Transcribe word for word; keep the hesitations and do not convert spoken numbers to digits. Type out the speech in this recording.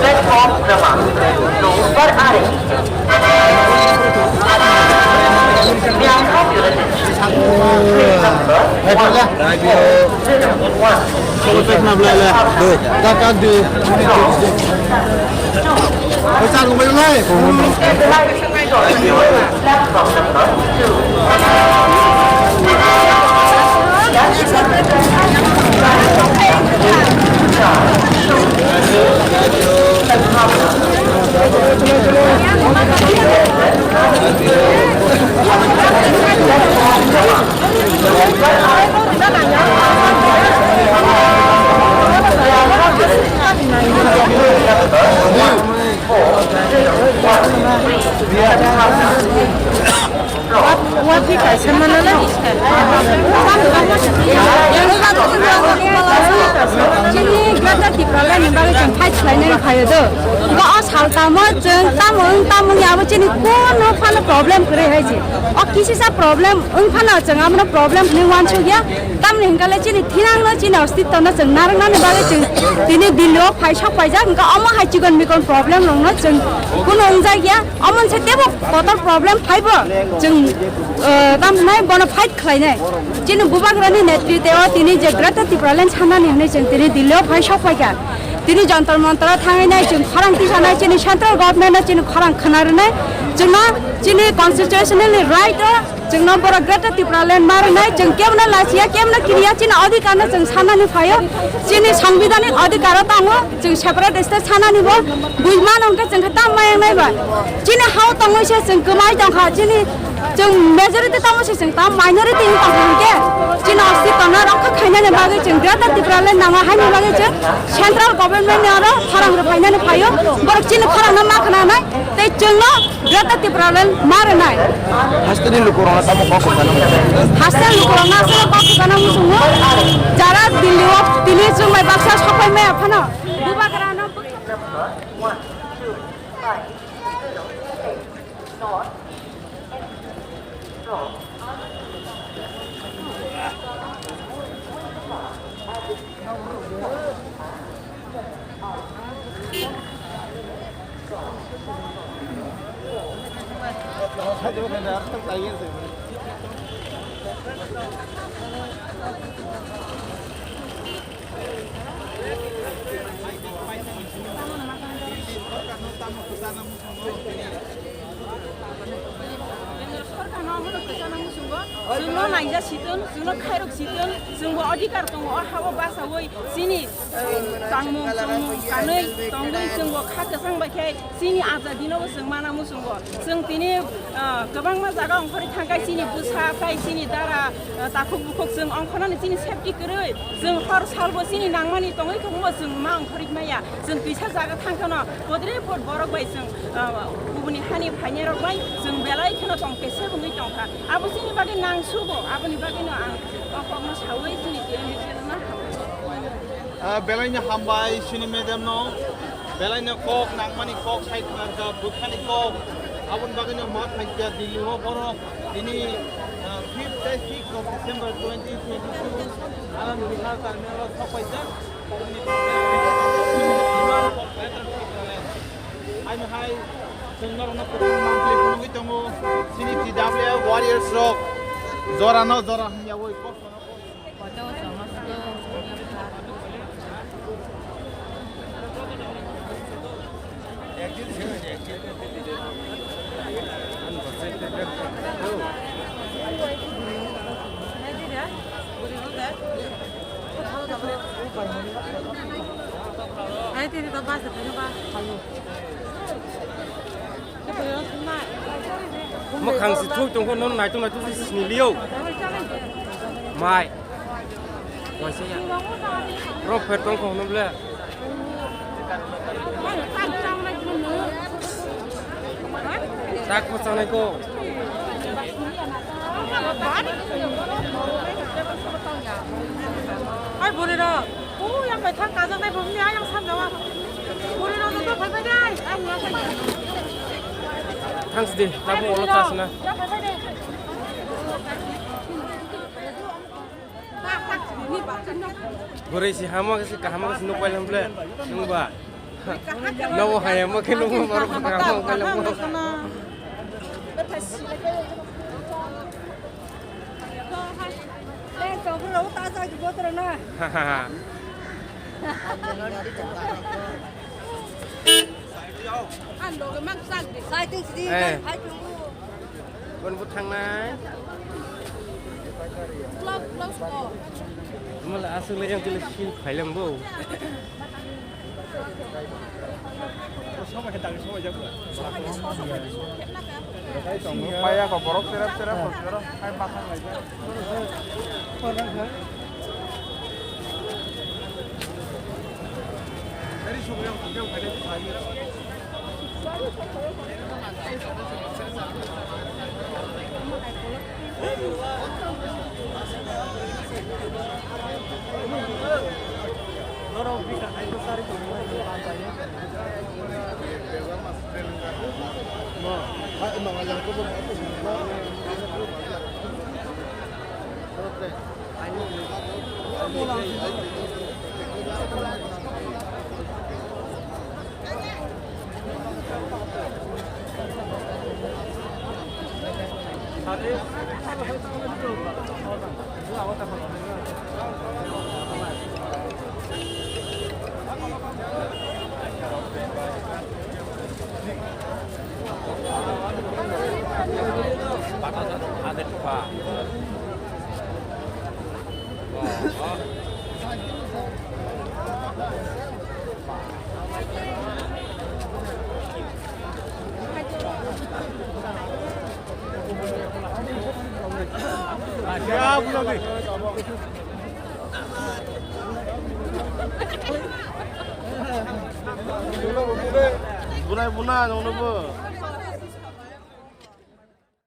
Platform क्रमांक दो पर आ रही है। Train number one zero one। Wati kaisa manana. Chini Greater Tipraland ni bagwi chwng fight khlainani phaio do. Bo o sal tamo chwng tamo wng tamo wngya abo chini kuno phano problem kwrwi hai se. O kisisa problem wng phano chwng abono problem hinwi uansukya. Tamni hwnkhe le chini thinangno chini ostitwno chwng narwknani bagwi chwng tini Delhi o phai sok paijak, hwnkhe omo hai chikon mikon problem rokno chwng kuno wngjakya. Omo se tebo kotor problem phaibo chwng, eh, tamo hwnai bono fight khlainai. Chini bubagrani netriteo tini je Greater Tipraland sanani hwnwi chwng tini Delhi o phai sok paikha. Tini Jantar Mantar o thangwi nai chwng khorang tisanai, chini central government no chini khorang khna rwnai. Chwngno chini constitutional right o chwngno borok Greater Tipraland ma rwnai, chwng kebono lachiya, kebono kiriya, chini adhikar no chwng sanani phaio, chini sangbidhanik adhikar o tongo, chwng separate state sanani bo bui mano hwnkhe chwng khe tam maya nai ba? Chini ha o tongwi se chwng kwmai tongkha, chini chwng majority tamo se chwng tam minority wng tongkha hwnkhe, chini ostitwno rokha khainani bagwi chwng Greater Tipraland nango haini bagwi chwng central government ni oro khorang rw phainani phaio, borok chini khorang no ma khna nai tei chwngno Greater Tipraland ma rwnai. Hasteni lukurokno tamo kok kwchana muchungo? Hasteni lukurokno aswk kok kwchana muchungo. Jara Delhi o tini chwng bai baksa sopai maya phano bubagrano bwkha Chwngno naija siton, chwngno khairok siton, chwngbo adhikar tongo, o habo basawi chini, eh, tangmung chwngmung kanwi tongwi chwngbo kha kwchang bai khe chini azadinobo chwng mana muchungo. Chwng tini, ah, kwbangma jaga ongkhorwi thangkha chini bwsa tei chini dara, ah, takhuk bukhuk chwng ongkhornani chini safety kwrwi. Chwng hor salbo chini nangmani tongwi thangbo chwng ma ongkhorwi maya. Chwng twisa jaga thangkhano podre pod borok bai chwng, ah, kubuni hani phainairok bai chwng belai kheno tong kesa wngwi tongkha. Abo chini bagwi nangsugo, aboni bagwino ang o kokno sawi chini T M B C no hambai. Ah, belaino hambai chini madam no. Belaino kok nangmani kok sai tongkha, bwkhani kok. Aboni bagwino ma phaikha Delhi o borok tini, ah, fifth tei sixth of December twenty twenty-two Anand Vihar terminal o sokpaijak. Haino hai chwng norokno kwbangma manthli phunugwi tongo. Chini T W F warriors rok jorano jora hamya oi kosto no. Mwkhang si thuk tongkho, nono naitok naitok si sini liyo. Mai. Rok pher tong kho hwnwi ble. Tak po changnai ko. Hai bwrwi rok. O yang bai thang kajak nai bo mia yang sam jawa. Bwrwi rok joto phai phai dai. Ang ya phai. Thanks di, tabuk ulo chasna. Yang phai phai dai. Bwrwi si hama khe si kaham khe si nuk pailem ble. Nungba. Nobo hayama khe nungba borok kaham nuk pailem. Ang loge mang sak de. Sai ting sidi, eh. Hai tunggu. Kon bu thangnai. Vlog, vlog ko. Mala asuk le yang tele feel phailang bo. Paya ko borok terap terap ko terap hai bathang lai. Bunai buna nongno bo.